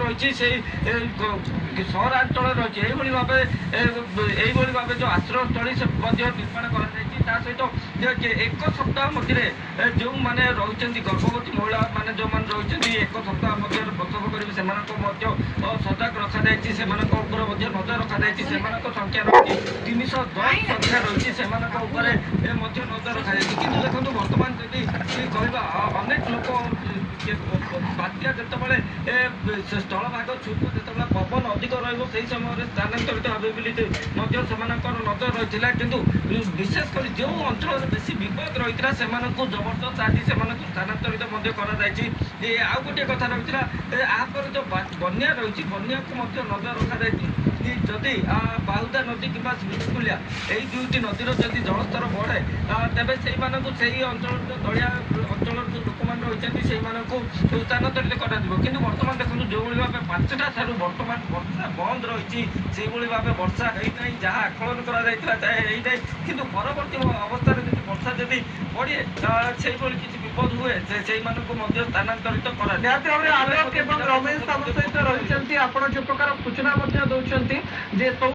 ରହିଛି, ସେଇ ସହରାଞ୍ଚଳରେ ରହିଛି। ଏଇଭଳି ଭାବେ ଯେଉଁ ଆଶ୍ରୟସ୍ଥଳୀ, ସେ ମଧ୍ୟ ନିର୍ମାଣ କରାଯାଇଛି। ତା ସହିତ ଯେ ଏକ ସପ୍ତାହ ମଧ୍ୟରେ ଯେଉଁମାନେ ରହିଛନ୍ତି, ଗର୍ଭବତୀ ମହିଳା ମାନେ ଯେଉଁମାନେ ରହିଛନ୍ତି, ଏକ ସପ୍ତାହ ମଧ୍ୟରେ ପ୍ରସବ କରିବେ, ସେମାନଙ୍କୁ ମଧ୍ୟ ସଜାଗ ରଖାଯାଇଛି। ସେମାନଙ୍କ ଉପରେ ମଧ୍ୟ ନଜର ରଖାଯାଇଛି। ସେମାନଙ୍କ ସଂଖ୍ୟା ରହିଛି 310 ସଂଖ୍ୟା ରହିଛି। ସେମାନଙ୍କ ଉପରେ ମଧ୍ୟ ନଜର ରଖାଯାଇଛି। କିନ୍ତୁ ଦେଖନ୍ତୁ, ବର୍ତ୍ତମାନ ଯଦି କହିବା, ଅନେକ ଲୋକ ବାତ୍ୟା ଯେତେବେଳେ ସେ ସ୍ଥଳଭାଗ ଛୁଇଁବ, ଯେତେବେଳେ ପବନ ଅଧିକ ରହିବ, ସେହି ସମୟରେ ସ୍ଥାନାନ୍ତରିତ ହେବେ ବୋଲି ମଧ୍ୟ ସେମାନଙ୍କର ନଜର ରହିଥିଲା। କିନ୍ତୁ ବିଶେଷ କରି ଯେଉଁ ଅଞ୍ଚଳରେ ବେଶୀ ବିପଦ ରହିଥିଲା, ସେମାନଙ୍କୁ ଜବରଦସ୍ତ ଆଜି ସେମାନଙ୍କୁ ସ୍ଥାନାନ୍ତରିତ ମଧ୍ୟ କରାଯାଇଛି। ଆଉ ଗୋଟିଏ କଥା ରହିଥିଲା, ଆ ପରେ ଯେଉଁ ବନ୍ୟା ରହିଛି, ବନ୍ୟାକୁ ମଧ୍ୟ ନଜର ରଖାଯାଇଛି କି ଯଦି ବାହୁଦା ନଦୀ କିମ୍ବା ଋଷିକୁଲ୍ୟା, ଏଇ ଦୁଇଟି ନଦୀର ଯଦି ଜଳସ୍ତର ବଢ଼େ, ତେବେ ସେଇମାନଙ୍କୁ ସେଇ ଅଞ୍ଚଳର ଯେଉଁ ତଳିଆ ଅଞ୍ଚଳର ଯେଉଁ ଲୋକମାନେ ରହିଛନ୍ତି, ସେଇମାନଙ୍କୁ ସ୍ଥାନାନ୍ତରିତ କରାଯିବ। କିନ୍ତୁ ବର୍ତ୍ତମାନ ଦେଖନ୍ତୁ, ଯେଉଁଭଳି ଭାବେ 5ଟା ଠାରୁ ବର୍ତ୍ତମାନ ବର୍ଷା ବନ୍ଦ ରହିଛି, ସେଇଭଳି ଭାବେ ବର୍ଷା ହେଇନାହିଁ। ଯାହା ଆକଳନ କରାଯାଇଥିଲା, ତାହା ହେଇନାହିଁ। କିନ୍ତୁ ପରବର୍ତ୍ତୀ ଅବସ୍ଥାରେ ଯଦି ବର୍ଷା ଯଦି ପଡ଼େ, ସେଇଭଳି କିଛି ବିପଦ ହୁଏ, ସେଇମାନଙ୍କୁ ମଧ୍ୟ ସ୍ଥାନାନ୍ତରିତ କରାଯିବ। ନିହାତି ଭାବରେ ଆଲୋକ ଏବଂ ରମେଶ ଆମ ସହିତ ରହିଛନ୍ତି। ଆପଣ ଯୋଉ ପ୍ରକାର ସୂଚନା ମଧ୍ୟ ଦଉଛନ୍ତି ଯେ ସବୁ